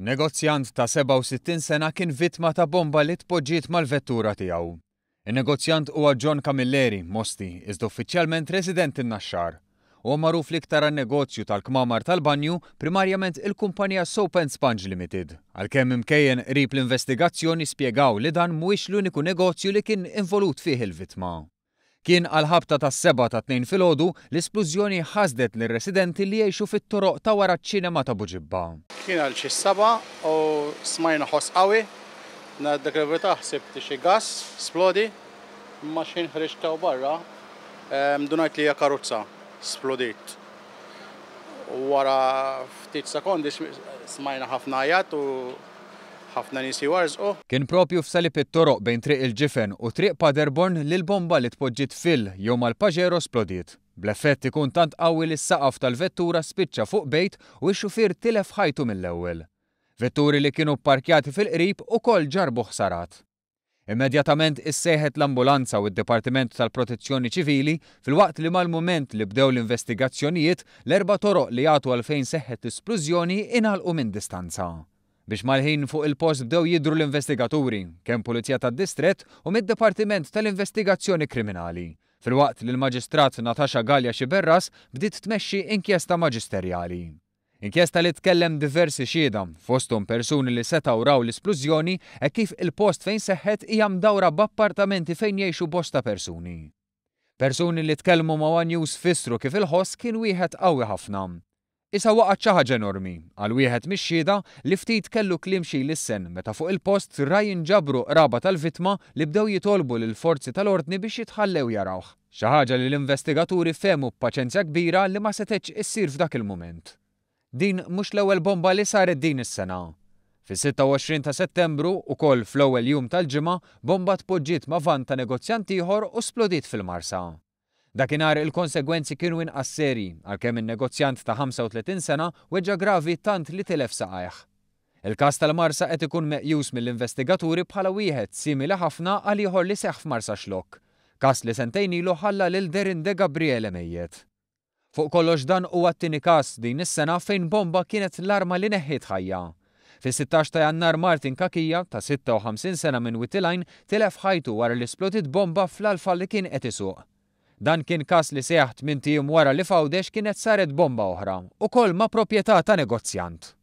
Negozjant ta' 67 sena kien vittma ta' bomba li tpoġġiet mal-vettura tiegħu. In-negozjant huwa John Camilleri, Mosti, iżda uffiċjalment residenti n-Naxxar. Huwa magħruf l-iktar għan-negozju tal-kmamar tal-banju, primarjament il-kumpanija Soap and Sponge Limited, għalkemm imkejjen qrib l-investigazzjoni spjegaw li dan mhuwiex l-uniku negozju li kien involut fih il-vittma. Kien għall-ħabta tas-sebgħa tat-Tnejn filgħodu li splużjoni ħasdet lir-residenti li jgħixu fit-toroq ta' wara ċ-ċinema ta' Buġibba. Kien għal xi s-sebgħa u smajna ħoss qawwi. Ngħidlek il-verità ħsibt li xi gass splodi, imma x'ħin ħriġt hawn barra ndunajt li hija karozza splodiet. Wara ftit sekondi smajna ħafna għajat u ħafna nies jwarżqu. Kien propju f'salib it-toroq bejn Triq il-Ġifen u Triq Paderborn li l-bomba li tpoġġiet fil jew mal-Pajero splodiet, bl-effett ikun tant qawwi li s-saqaf tal-vettura spiċċa fuq bejt u x-xufier tilef ħajtu mill-ewwel. Vetturi li kienu pparkjati fil-qrib ukoll ġarrbu ħsarat. Immedjatament issejħet l-ambulanza u d-Dipartiment tal-Protezzjoni Ċivili filwaqt li mal-mument li bdew l-investigazzjonijiet, l-erba' toroq li jagħtu għal fejn seħħet l-isplużjoni ingħalqu minn distanza. Biex mal-ħin fuq il-post bdew jidhru l-investigaturi, kemm Pulizija tad-Distrett u mid-Dipartiment tal-Investigazzjoni Kriminali, filwaqt li l-Maġistrat Natasha Galea Sciberras bdiet tmexxi inkjesta maġisterjali. Inkjesta li tkellem diversi xhieda, fosthom persuni li setgħu raw l-isplużjoni hekk kif il-post fejn seħħet hija mdawra b'appartamenti fejn jgħixu bosta persuni. Persuni li tkellmu ma' one News fissru kif il-ħoss kien wieħed qawwi ħafna. Issa waqgħet xi ħaġa enormi, qal wieħed mix-xhieda li ftit kellu kliem xi jlissen meta fuq il-post ra jinġabru qraba tal-vittma li bdew jitolbu lill-forzi tal-ordni biex jitħallew jarawh. Xi ħaġa li l-investigaturi fehmu b'paċenzja kbira li ma setgħetx issir f'dak il-mument. Din mhux l-ewwel bomba li saret din is-sena. Fis-26 ta' Settembru, ukoll fl-ewwel jum tal-ġimgħa, bomba tpoġġiet ma' vann ta' negozjant ieħor u splodiet fil-Marsa. Dakinhar il-konsegwenzi kienu inqas serji, għalkemm in-negozjant ta' 35 sena weġġa' gravi tant li tilef saqajh. Il-każ tal-Marsa qed ikun meqjus mill-investigaturi bħala wieħed simili ħafna għal ieħor li seħħ f'Marsaxlokk, każ li sentejn ilu ħalla lil Derin De Gabriele mejjet. Fuq kollox dan huwa t-tieni każ din is-sena fejn bomba kienet l-arma li neħħiet ħajja. Fis-16 ta' Jannar Martin Cachia, ta' 56 sena minn Wied il-Għajn, tilef ħajtu wara li splodiet bomba fl-Alfa li kien qed isuq. Dan kien każ li seħħ tmint ijiem wara li f'Għawdex kienet saret bomba oħra, ukoll ma' proprjetà ta' negozjant.